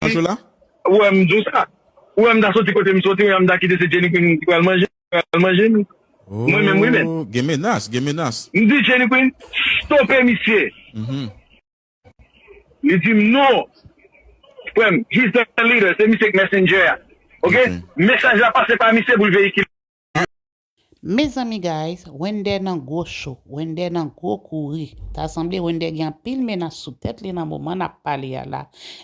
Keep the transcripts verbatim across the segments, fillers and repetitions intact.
Anjou la? Ou wè m di w sa? Ou wè m ta soti kote m soti, ou wè m ta kite se Jenny Queen ki pral manje, pral manje m. Mwen menm, wi, men. Oh, gen menas, gen menas. M di Jenny Queen, stope misye. Mhm. Li di m non. Frè m, he's the leader. Se misye k messenger a. Ok? Ok. Mesaj la pase pa misye pou l veyikile. Mezanmi guys, Wender nan gwo cho, Wender nan gwo kouri. Ta sanble Wender gen anpil menas sou tèt li nan moman n ap pale a la.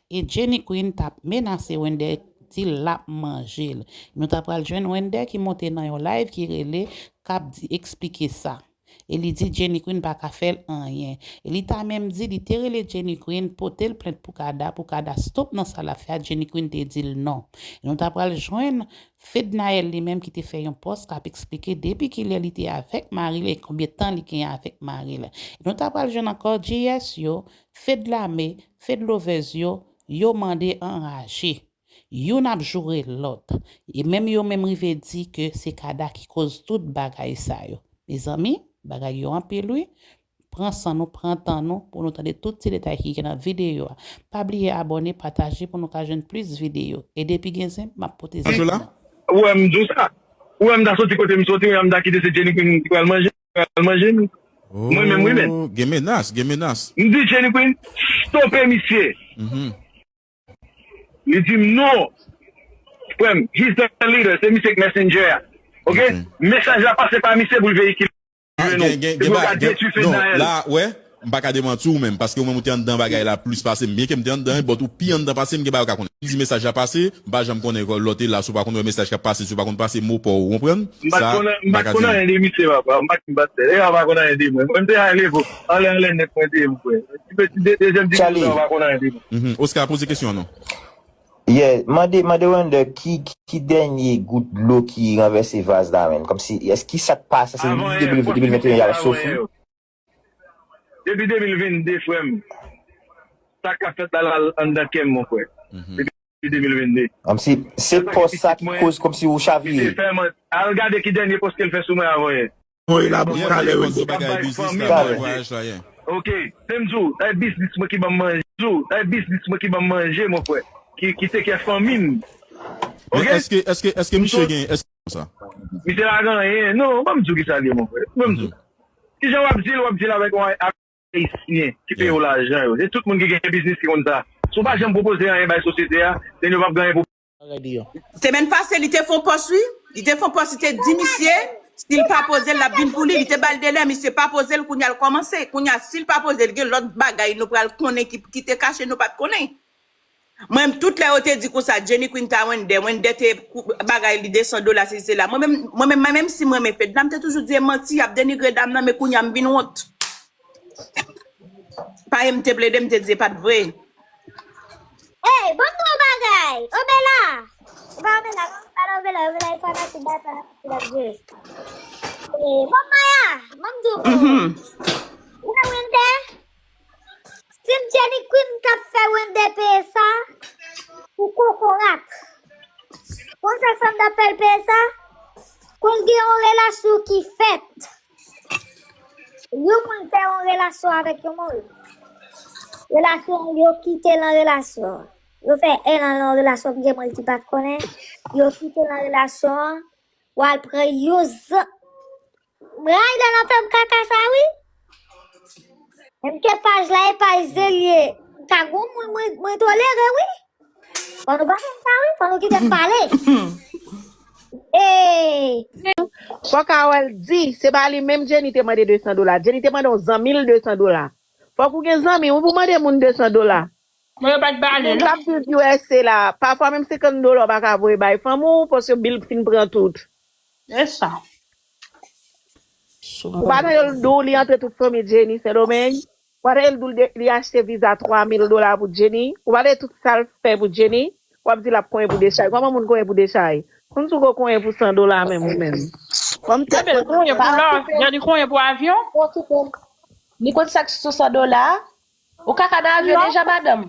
E Jenny Queen t ap menase Wender, di l ap manje l. Nou ta pral jwenn Wender ki monte nan yon live ki rele, k ap di, eksplike sa. E li di Jenny Queen pa ka fè l anyen. E li ta menm di li te rele Jenny Queen, pote l plent pou Kada, pou Kada stop nan sa l ap fè a, Jenny Queen te di l non. E nou ta pral jwenn Fednaelle li menm ki te fè yon pòs k ap eksplike depi kilè li te avèk mari l e konbyen tan li genyen avèk mari l. E nou ta pral jwenn ankò G S yo, Fed Lame, Fed Lovers yo, yo mande anraje. Youn ap joure lòt. E menm yo menm rive di ke se Kada ki koz tout bagay sa yo. Mezanmi, bagay yo anpil wi. Pran san nou, pran tan nou pou nou tande tout ti detay ki gen nan videyo a. Pa bliye abòne, pataje pou nou ka jwenn plis videyo. E depi gen zen, m ap pote zen. Anjou la? Ou wè m di w sa? Ou wè m ta soti kote m soti, ou wè m ta kite se Jenny Queen ki pral manje, pral manje m. Mwen menm, wi, men. Oh, gen menas, gen menas. M di Jenny Queen, stope misye. Mhm. Li di m non. Frè m, he's the leader. Se misye k messenger a. Ok? Ok. Mesaj la pase pa misye pou l veyikile. Ah, gen, gen, gen, ba, gen, non, la, wè, m pa ka demanti w menm, paske ou menm ou te anndan bagay la plis pase m. Byenke m te anndan, but ou pi anndan pase m, gen bagay ou ka konnen. M di mesaj la pase, m pa janm konnen lè w te la, si w pa konn wè mesaj k ap pase, si w pa konn pase mo pa w, ou konprann? M pa t konn, m pa t konn anyen de misye, papa. M pa t, m pa t, e, m pa konn anyen de mwen. Mwen, m te ale, anlè, anlè nèt mwen te ye, m kwè. Ti peti de-, dezyèm ti peti la, ou pa konn anyen de mwen. Mhm. Oscar, poze kesyon an non. Yeah, mande, mande Wender ki, ki dènye gout dlo ki ranvèse vaz la menm. Kòmsi, èske sa k pase, se depi de mil venteyen y ap soufri? Depi de mil vennde, frè m. Sa k ap fèt la, la anndan kè m, mon frè. Mhm. Depi de mil vennde. Kòmsi, se pòs sa ki koz kòmsi ou chavire. Al gade ki dènye pòs ke l fè sou mwen avan yè. Mwen la pou talè wi. Bagay biznis la, bagay vwayaj la, yeah. Ok, se m di w, se biznis mwen ki ban m manje. Di w, se biznis mwen ki ban m manje, mon frè. Ki, ki te kè fanmi m. Ok? Men èske, èske, èske misye gen, èske sa? Misye pa gen anyen. Non, ban m di w ki sa l ye, mon frè. Ban m di w. Kijan w ap di l, w ap di l avèk yon ayisyen ki peye w lajan yo. Se tout moun ki gen biznis ki konn sa. Si w pa janm pwopoze anyen bay sosyete a, then yo p ap gen anyen pou Semèn pase, li te fè yon pòs, wi. Li te fè yon pòs, li te di misye, si l pa poze l, l ap vin pou li. Li te ba l delè, misye pa poze l, kounye a l kòmanse. Kounye a, si l pa poze l, gen lòt bagay nou pral konnen ki, ki te kache, nou pa t konnen. Mwen menm, tout lè yo te di konsa, Jenny Queen ta Wender, Wender te kou-, bagay li de san dola, sesi sela. Mwen menm, mwen menm, mwen menm si mwen renmen Fedna, m te toujou di e manti, y ap denigre dam nan, men kounye a m vin wont. Payen m te plede, m te di e pa t vre. Ey, ban m di w yon bagay. Obela. Ou pa Obela, non? Pa nan Obela, Obela e fanatik, bay fanatik, l ap jwe. Ey, bon, Maya, ban m di w. Mhm. Ou wè Wender? Si m Jenny Queen k ap fè Wender peye sa, ou kokorat. Konn sa k fè m t ap fè l peye sa? Konn gen yon relasyon ki fèt. Yon moun fè yon relasyon avèk yon moun. Relasyon, yo kite nan relasyon. Yo fè en an nan relasyon, gen moun ki pa t konnen. Yo kite nan relasyon an, w al pran yon zan-, Ray la nan fè m kaka sa, wi. M ke paj la, e paj Zelie. Ka gon moun mwen, mwen tolere, wi. Fò nou pa fè sa, wi. Fò nou kite m pale. Ey! Fò Carole di, se pa li menm Jenny te mande de san dola. Jenny te mande yon zanmi l de san dola. Fòk ou gen zanmi, ou pou mande moun de san dola. Mwen yo pa t ba li, non. Moun k ap viv U S A la, pafwa menm senkant dola w pa ka voye bay fanmi w, paske bil fin pran tout. E sa. Ou pa tande l di w li antre tout fanmi Jenny Sendomeng? Ou pa tande l di w li, li achte viza twa mil dola pou Jenny? Ou pa tande tout sa l fè pou Jenny? W ap di l ap konyen pou dechay. Kòman moun konyen pou dechay? Konn si w ko konyen pou san dola menm ou menm. Kòm tèt mwen konyen pou lò, Jenny konyen pou avyon? Li konn sa k sou san dola? Ou kaka nan avyon deja, madanm?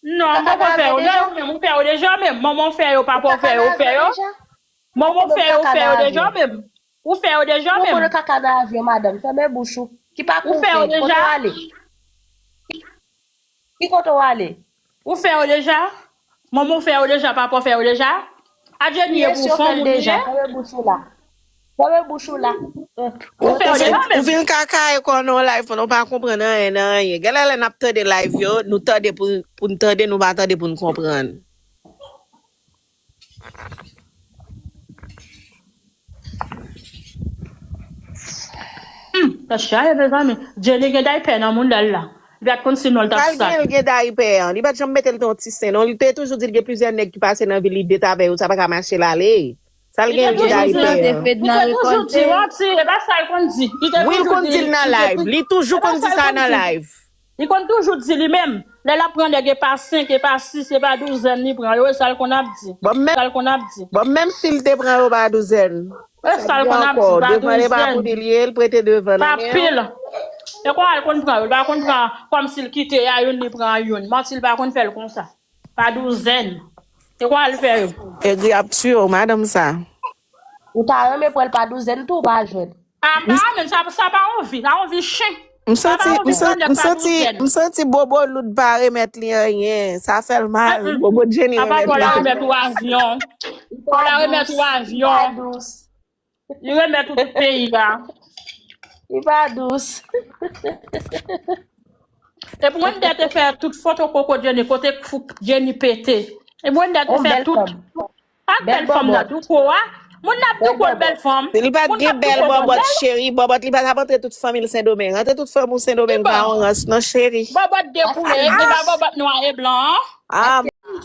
Non, manman fè yo deja menm, ou fè yo deja menm. Manman fè yo, papa fè yo, ou fè yo. Manman fè yo, ou fè yo deja menm. Ou fè yo deja menm. Ou konn kaka nan avyon, madanm. Fèmen bouch ou. Ki pakou w fè? Kote w ale? Ki kote w ale? Ou fè yo deja? Manman w fè yo deja, papa w fè yo deja. A Jenny e pou fanm ou li ye. Fèmen bouch ou la. Fèmen bouch ou la. Ou fè yo deja menm. Ou vin kakaye kò nan live pandan w pa konprann anyen nan anyen. Genlè lè n ap tande live yo, nou tande pou, pou n tande, nou pa tande pou n konprann. Hmm, sa chaje, mezanmi. Jenny gen daypè nan mouda l la. Li pa t konn si non l t ap sal. Sa l gen, l gen daypè an? Li pa t janm mete l nan yon ti sen, non. Li te toujou di l gen plizyè nèg ki pase nan vi l, li date avè yo, sa pa ka mache l ale. Sa l gen, l gen daypè an? Li te toujou di, w a di, e pa sa l konn di. Wi, l konn di l nan live. Li toujou konn di sa nan live. Li konn toujou di li menm, lè l ap pran nèg, e pa senk, e pa sis, e pa douzèn li pran yo, e sa l konn ap di. Sa l konn ap di. Bon, menm si l te pran yo pa douzèn, e sa l konn ap di, pa douzèn. Devan e pa pou li l ye, l prete devan nan men yo. Pa pil. E kòman l konn pran yo? L pa konn pran kòmsi l kite a youn, li pran youn. Manti, l pa konn fè l konsa. Pa douzèn. E kòman l fè yo? Egri ap tiye w, madanm sa. Ou ta renmen pran l pa douzèn tou, ou pa jwenn. Ah, pa, men sa, sa pa anvi, sa anvi chen. M santi, m santi, m santi, m santi Bobo Loud pa remèt li anyen. Sa fè l mal. Bobo Jenny remèt li. Apa pou la remèt ou avyon? Pou la remèt ou avyon? Li remèt ou tout peyi a. Li pa dous. Epi Wendè te fè tout foto koko Jenny, kote fouk Jenny pete. Epi Wendè te fè tout. Ak bèl fanm nan douko a. Moun nan ap douko l bèl fanm. Li pa t gen bèl bòbòt, cheri. Bòbòt, li pa t ap antre tout fanmi l Sendomeng. Antre tout fanmi w Sendomeng pa yon rans, non, cheri. Bòbòt de koulè, e pa bòbòt nwa e blan an. Ah.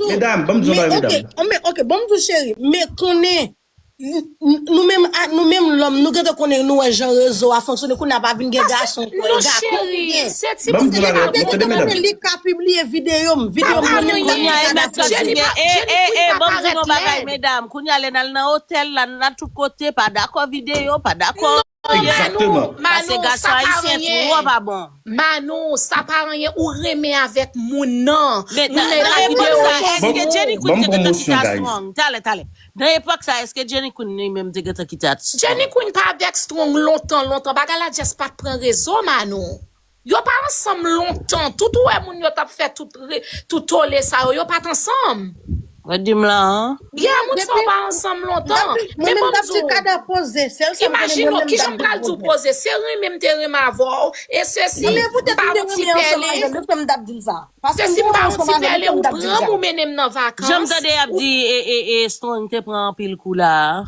Medam, ban m di w bagay, medam. Ok, ok, ban m di w, cheri. Men konnen, n-, n-, nou menm, a, nou menm lòm, nou gentan konnen, nou wè jan rezo a fonksyone, kounye a pa vin gen gason. Non, cheri, se ti moun ki pa gen. Li ka pibliye videyo m, videyo m. Kounye a, e mèt la di byen. E, e, e, ban m di nou bagay, medam. Kounye a, lè n al nan otèl la, n al tout kote, pa dakò videyo, pa dakò. Egzakteman. Pase gason ayisyen twò pa bon. Manou, sa pa anyen, ou renmen avèk moun nan. Moun nan e pa videyo. Èske Jenny Queen te gentan kite Armstrong? Talè, talè. Nan epòk sa, èske Jenny Queen li menm te gentan kite Armstrong? Jenny Queen pa avèk Strong lontan, lontan. Bagay la just pa t pran rezo, Manou. Yo pa ansanm lontan. Tout ou wè moun yo t ap fè tout re-, tout tole sa yo, yo pa t ansanm. Wè di m la, an? Yeah, moun sa yo pa ansanm lontan. Men ban m di w, imajine w, kijan m pral di w poze, se renmen m te renmen avè w, e sesi, m pa yon ti pèlen. Sesi, m pa yon ti pèlen, ou pran m, ou mennen m nan vakans. Jan m tande y ap di, e, e, e, Strong te pran anpil kou la.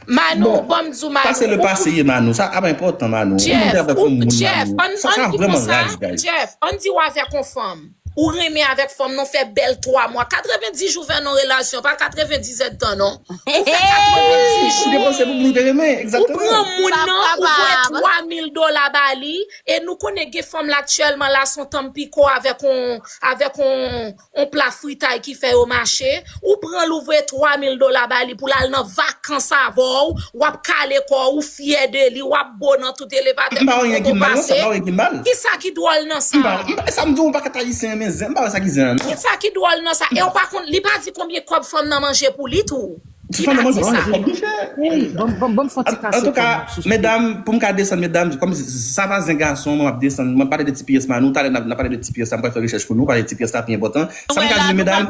Manou, bon, ban m di w, Manou. Sa se le pase ye, Manou. Sa ap enpòtan, Manou. Ou monte avèk yon moun, Manou. Sa, sa vrèman raj, guys. Jeff, ann di w avèk yon fanm. Ou renmen avèk fanm nan, fè bèl twa mwa. Katrevenndis jou fè nan relasyon, pa katrevendis èdtan, non. Ou fè katrevendis jou. Ou depanse pou moun ou te renmen, egzakteman. Ou pran moun nan, ou voye twa mil dola ba li, e nou konnen gen fanm la aktyèlman la, se yon tanpiko avèk yon, avèk yon, yon pla fritay ki fè yo mache. Ou pran l, ou voye twa mil dola ba li pou l al nan vakans avè w, w ap kale kò w, ou fyè de li, w ap bo nan tout elevatè pou pase. M pa wè anyen ki mal nan sa, m pa wè anyen ki mal. Kisa ki dwòl nan sa? M pa, m pa, sa m di w, yon pakèt Ayisyen renmen zen, m pa wè sa ki zen an, non. Kisa ki dwòl nan sa? E w pa konn, li pa di konbyen kòb fanm nan manje pou li tou. Li pa di sa. Hey, ban m, ban m, ban m fè yon ti kase kò m sou sa. Antouka, medam, pou m ka desann, medam, kòm sa pa zen gason, mwen ap desann, mwen pale de ti pyès Manou, talè n ap, n ap pale de ti pyès la, m pral fè rechèch pou nou, pale de ti pyès la pi enpòtan. Sa m ka di, medam,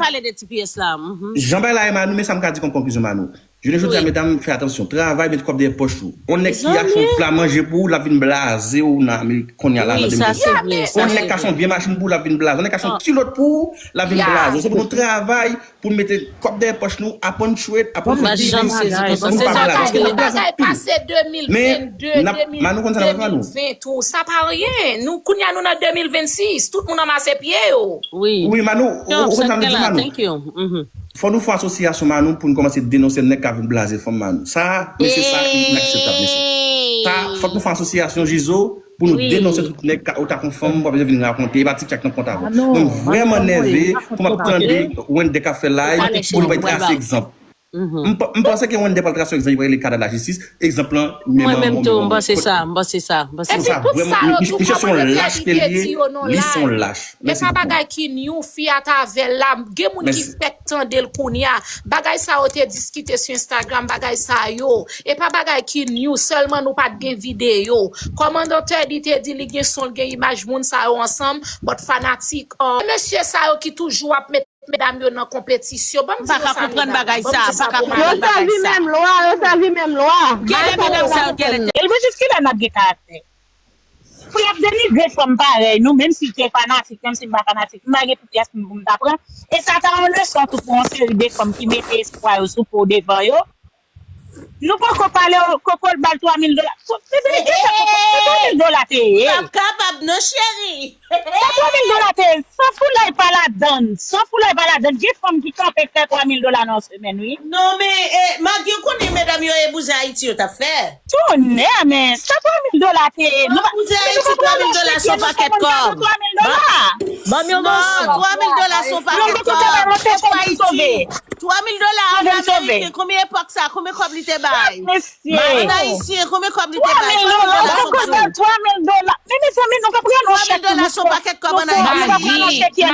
jan bagay la ye, Manou, men sa m ka di kòm konklizyon, Manou. Jounen jodi a, medam, fè atansyon. Travay, met kòb dèyè pòch ou. On nèg ki achte yon pla manje pou ou, l ap vin blaze w nan Amerik kounye a la, nan de mil vennsis. On nèg ki achte yon vye machin pou ou, l ap vin blaze w. On nèg ki achte yon kilòt pou ou, l ap vin blaze w. Se pou nou travay, pou n mete kòb dèyè pòch nou, aprann trade, aprann fè biznis, pou nou pa blaze. Paske n ap blaze anpil. Men, n ap, Manou konn sa n ap fè, Manou. Tou, sa pa anyen. Nou, kounye a, nou nan de mil vennsis. Tout moun anmase pye yo. Wi, Manou, ou, ou konn sa m di, Manou? Fò nou fè yon asosyasyon, Manou, pou nou kòmanse denonse nèg k ap vin blaze fanm, Manou. Sa, mesye, sa inakseptab, mesye. Sa, fòk nou fè yon asosyasyon, Jizo, pou nou denonse tout nèg ka, ou ta kon fanm, w ap vin rakonte, e pa ti tchak nan kont avè w. Mwen, m vrèman nève pou m ap tande Wendè k ap fè live, pou li pa trase egzanp. M pa, m panse ke Wendè pral trase yon egzanp, li pral rele kada lajistis. Egzanp lan, men mwen menm tou, m panse sa, m panse sa, m panse sa. Epi tout sa yo tou, kòmantè li te di yo nan live. E pa bagay ki new, fi atavè l la, gen moun ki fèk tande l kounye a. Bagay sa yo te diskite sou Instagram, bagay sa yo. E pa bagay ki new, sèlman nou pa t gen videyo. Kòmantè li te di li gen son, l gen imaj moun sa yo ansanm, but fanatik, uh, mesye sa yo ki toujou ap met medam yo nan konpetisyon. Ban m di nou sa, medam. Ban m di sa pou medam. Yo sèvi menm lwa, yo sèvi menm lwa. Kèlè medam sa yo, kèlè tèt. Elvis, jiskilè n ap gen karaktè? Pou y ap denigre fanm parèy nou, menm si l te fanatik, menm si m pa fanatik, m pa gen pou pyès moun pou m ta pran. E sa ta yon leson tou pou yon seri de fanm ki mete espwa yo sou po devan yo. Nou poko pale, koko l ba l twa mil dola. Bebe, ki sa koko? Sa twa mil dola te ye. P ap kapab non, cheri. Sa twa mil dola te ye. San foulay pa ladann. San foulay pa ladann. Gen fanm ki kanpe fè twa mil dola nan yon semèn, wi. Non, men, eh, Magi, ou konnen medam yo e bouzen Ayiti yo t ap fè. Tonnè, men, sa twa mil dola te ye. Nou pa, nou pa pran yon chèk, nou pran twa mil dola. Ban m yon moso. Twa mil dola se yon pakèt kòb. Twa mil dola an ameriken, konbyen epòk sa, konbyen kòb li te bay? An ayisyen, konbyen kòb li te bay? Twa mil dola. Twa mil dola. Men mezanmi, nou pa pran yon chèk pou nou pran yon pakèt kòb an ayisyen. Nou pa pran yon chèk pou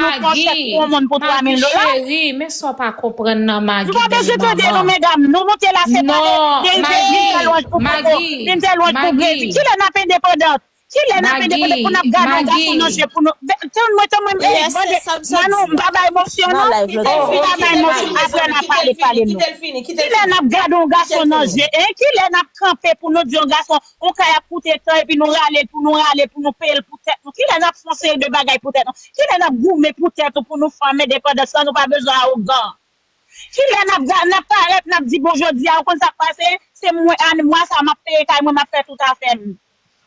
yon moun pou twa mil dola. Magi, men sa w pa konprann nan, Magi. Nou pa bezwen tande nou, medam. Nou moute la, se pa de, de, de, de lwanj pou koko, de lwanj pou kredi. Kilè n ap endepandant? Kilè n ap endepandant pou n ap gade yon gason nan je pou nou? Tann mwen, tann mwen, mande Manou, m pa bay emosyon non. M pa bay emosyon, apre n a pale, pale nou. Kilè n ap gade yon gason nan je, en? Kilè n ap kanpe pou nou di yon gason, yon kay ap koute tan, epi nou rale l, pou nou rale l, pou nou peye l pou tèt nou? Kilè n ap fè yon seri de bagay pou tèt nou? Kilè n ap goumen pou tèt ou, pou nou fanm endepandant san nou pa bezwen awogan? Kilè n ap, n ap parèt, n ap di, bon, jodi a, ou konn sa k pase? Se mwen, an, mwa sa, m ap peye kay mwen, m ap fè tout afè m.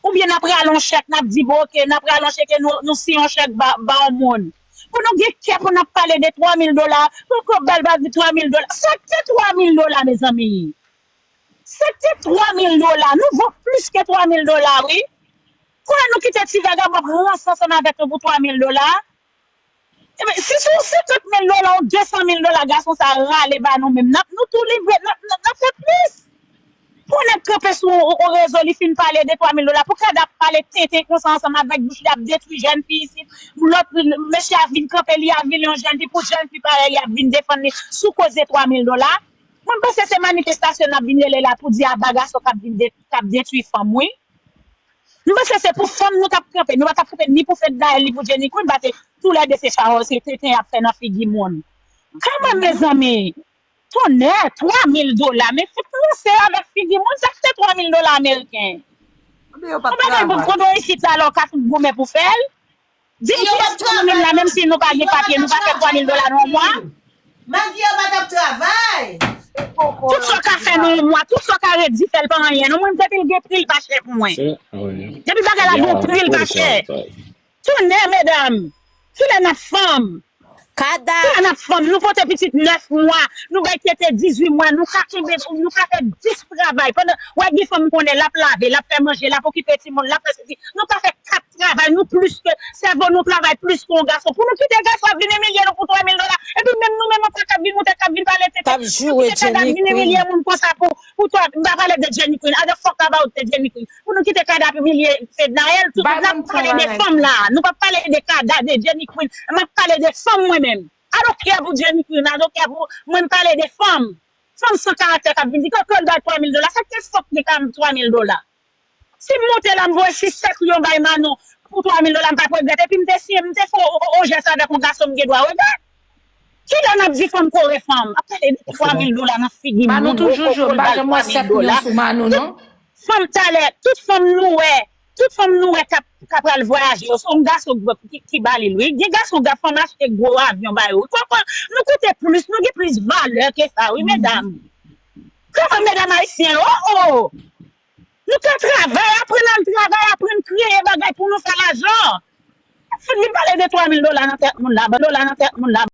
Oubyen n ap rale yon chèk, n ap di, bon, oke, n ap rale yon chèk, nou, nou siyen yon chèk ba, ba yon moun. Pou nou gen kè pou n ap pale de twa mil dola, pou kòb bal ba di twa mil dola. Sa k te twa mil dola, mezanmi? Sa k te twa mil dola? Nou vo plis ke twa mil dola, wi. Kounye a nou kite ti vagabon ap ranse ansanm avèk nou pou twa mil dola. Ebyen, si se yon senkant mil dola, yon de san mil dola gason sa a rale ba nou menm, n ap, nou tou livre, n ap, n ap, n ap fè plis. Pou nèg kanpe sou yon, yon rezo, li fin pale de twa mil dola, pou kada ap pale tenten konsa ansanm avèk bouch li ap detwi jèn fi isit. Lòt mesye a vin kanpe, li avili yon jèn fi, pou jèn fi parèy li ap vin defann li sou koze twa mil dola. Mwen panse se manifestasyon n ap vin rele la pou di aba gason k ap vin de, k ap detwi fanm, wi. M panse se pou fanm nou t ap kanpe. Nou pa t ap kanpe ni pou Fednaelle, ni pou Jenny Queen, paske toulède se chawòl, se tenten y ap fè nan figi moun. Kanmenm, mezanmi, tonnè, twa mil dola, men se ranse avèk figi moun, sa k te twa mil dola ameriken. Yon bagay pou konnen isit la, lè w ka fout goumen pou fè l. Di m kiyès ki moun la, menm si nou pa gen papye, nou pa fè twa mil dola nan yon mwa? Magi, yo pa t ap travay. Tout sa w ka fè nan yon mwa, tout sa w ka redi, fè l pa anyen. Non, mwen, depi l gen pri, l pa chè pou mwen. Depi bagay la gen pri, l pa chè. Tonnè, medam. Kilè n ap fanm? Kilè n ap fanm? Nou pote pitit nèf mwa, nou bay tete dizuit mwa, nou ka kenbe, nou ka fè dis travay. Pandan, w wè gen fanm m konnen, l ap lave, l ap fè manje, l ap okipe timoun, l ap fè sesi. Nou ka fè kat travay, nou plis ke, sèvo nou travay plis ke yon gason. Pou nou kite gason ap vin imilye nou pou twa mil dola. Epi menm nou menm antanke ap vin moute, k ap vin pale tenten. Nou kite kada ap vin imilye moun konsa pou, pou twa, m pa pale de Jenny Queen. I don't fuck about the Jenny Queen. Pou nou kite kada ap imilye Fednaelle, tout, n ap pale de fanm la. Nou p ap pale de kada, de Jenny Queen. M ap pale de fanm mwen menm. I don't care pou Jenny Queen, I don't care pou, mwen m pale de fanm. Fanm san karaktè k ap vin di, kòkòl bay twa mil dola. Sa k te fòk li ka twa mil dola? Si m moute la, m voye sis sèt yon bay Manou pou twa mil dola, m p ap regrèt. Epi m te siyen, m te fè yon jès avèk yon gason, m gen dwa regrèt. Kilè n ap di fanm kore fanm? Ap pale de twa mil dola nan figi moun. Manou toujou jwe, m pa janm wè sèt milyon sou Manou, non. Fanm talè, tout fanm nou wè, tout fanm nou wè k ap, k ap pral vwayaje yo, se yon gason ki, ki ba li l, wi. Gen gason, fanm achte gwo avyon ba yo. Konprann, nou koute plis, nou gen plis valè ke sa, wi, medam. Kòman medam ayisyen, o, o! Nou ka travay, aprann al travay, aprann kreye bagay pou nou fè lajan. Fini pale de twa mil dola nan tèt moun la, ban dola nan tèt moun la.